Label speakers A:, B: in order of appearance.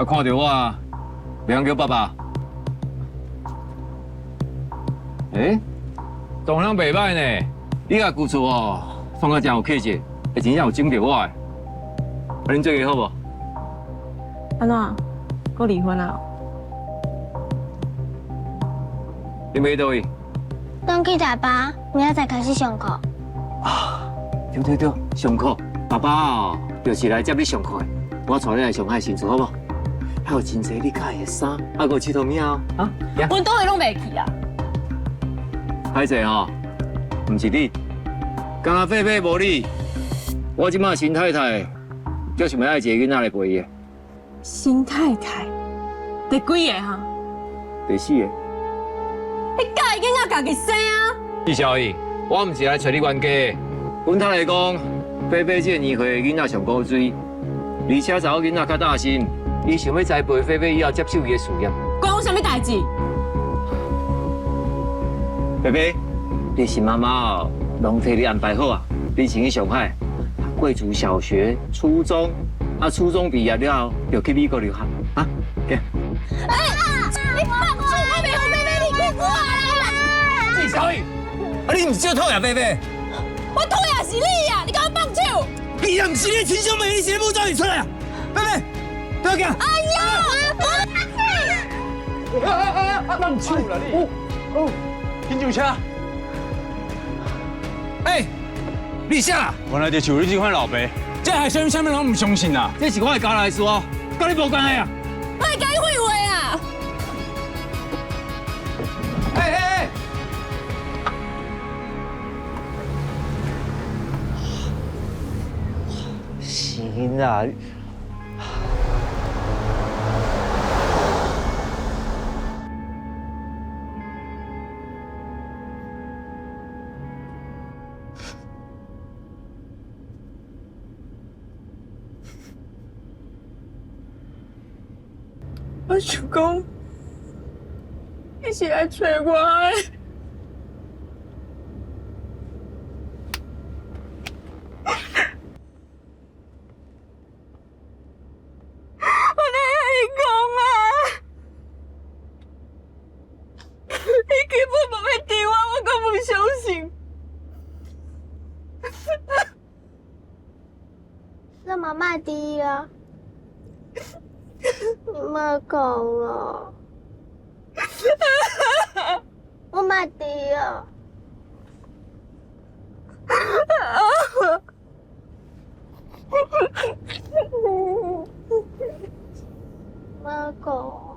A: 啊，看著我，袂曉叫爸爸。欸，長相袂䆀呢，你共舊厝哦，創甲誠有氣質，會真正有拯著我的。啊，恁做伙好無？
B: 按怎？閣離婚啊？
A: 你欲去佗位？
C: 轉去台北，明仔載開始上課。
A: 啊，對對對，上課。爸爸哦，就是來接你上課的。我帶你來上海新厝好無？還有真濟你佮意的衫，啊，閣有𨑨迌物啊！啊，
B: 阮倒位攏袂去啊！
A: 歹勢吼，毋是你，敢若廢廢無你，我這馬新太太，就想欲愛一个囡仔來陪伊的。
B: 新太太，第幾个哈？
A: 第四个。
B: 你教伊囡仔家己生啊！
A: 李小姨，我毋是來揣你冤家的。阮太太講，飛飛這个年歲囡仔上古錐，而且查某囡仔較擔心，伊想欲栽培飛飛以後接手伊的事業。
B: 關我啥物代誌？
A: 飛飛，你新媽媽哦，攏替你安排好啊！你先去上海，貴族小學、初中，啊，初中畢業了後就去美國留學，啊，行。
B: 欸，你放手，我袂予飛飛離開我啦！
A: 紀小雨，啊，你毋是足討厭飛飛？
B: 我討厭是你啊！你共我放手！
A: 伊也毋是你親兄妹，你是咧武裝伊出來啊！飛飛，對我行。
B: 哎呀！
A: 放手啦你！哦，緊上車。欸，你啥？
D: 原來就像你這款老爸，這還啥物啥物攏毋相信啊！
A: 這是我的家內事哦，佮你無關係啊！
B: 莫講廢話啊！
A: 欸欸欸！是啦。
B: 我想講，你是來揣我的。我哪會講啊？你根本無欲挃我，我閣無相信。
C: 你媽莫挃啊！你莫講啊！我莫挃啊！莫講。